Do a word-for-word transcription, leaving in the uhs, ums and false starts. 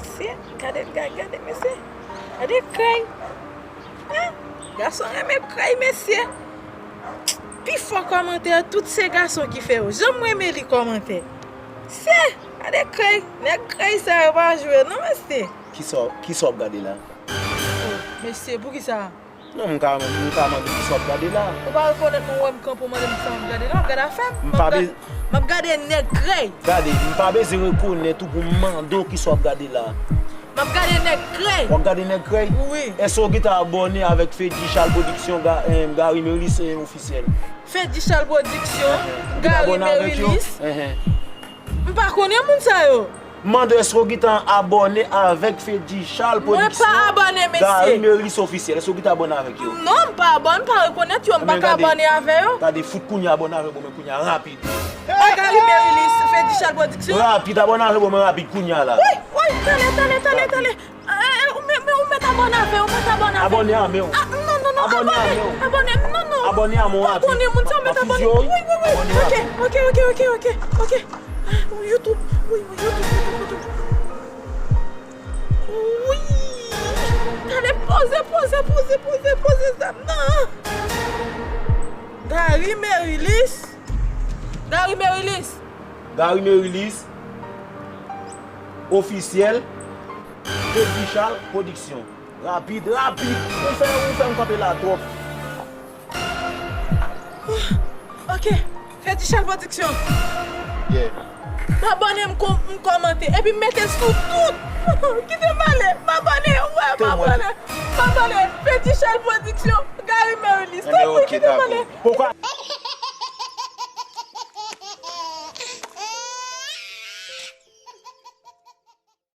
Mesye, gade, gade, gade, mesye. Gade krèy. Hein? Gason renmen krèy, mesye. Pi fò kòmantè, tout se gason ki fè yo. Jan m renmen li kòmantè. Se, gade krèy. Nèg krèy sa yo pa jwe, non, mesye. Kisa, kisa w ap gade la? Oh, mesye, poukisa? Non, m ka, m ka mande w kisa w ap gade la. Ou pa rekonèt mwen, ou wè m kanpe, ou mande m kisa m ap gade la, m ap gade afè m. M pa be- M ap gade nèg krèy. Gade, m pa bezwen rekonèt ou pou m mande w kisa w ap gade la. M ap gade nèg krèy. W ap gade nèg krèy? Wi. Èske w gentan abòne avèk Fedjichal Production, Ga- eh, Gary Merlis, eh, ofisyèl? Fedjichal Production, Gary Merlis. M pa konnen moun sa yo. M mande èske w gentan abòne avèk Fedjichal Production, Gary Merlis ofisyèl. Èske w gentan abòne avèk yo? Mwen pa abòne, mesye. Non, m pa abòne, m pa rekonèt yo, m pa ka abòne avè yo. Gade, fout kounye a abòne avè bon, men kounye a rapid. A Gary Merlis, Fedjichal Production. Rapid, abòne avè bon, men rapid kounye a la. Woy, woy, talè, talè, talè, talè. Eh, eh, ou mèt, ou mèt abòne avè, ou mèt abòne avè. Abòne avè w. Ah, non, non, non, abòne, abòne, non, non. Abòne a mwen rapid. Pa konnen moun sa, ou mèt abòne. Wi, wi, wi. Ok, ok, ok, ok, ok, ok. Ah, YouTube, wi, wi, YouTube, YouTube, YouTube. Wi. Talè, poze, poze, poze, poze, poze zam nan. Gary Merlis. Gary Merlis. Gary Merlis. Ofisyèl. Fedjichal Production. Rapid, rapid. Ou fè, ou fè m kanpe la twòp. Ok. Fedjichal Production. Yeah. M abòne, m kò-, m kòmante. Epi m mete sou tout. Kite m ale. M abòne. Wè, m abòne. M abòne. Fedjichal Production. Gary Merlis. Tanpri, kite m ale. Poukwa?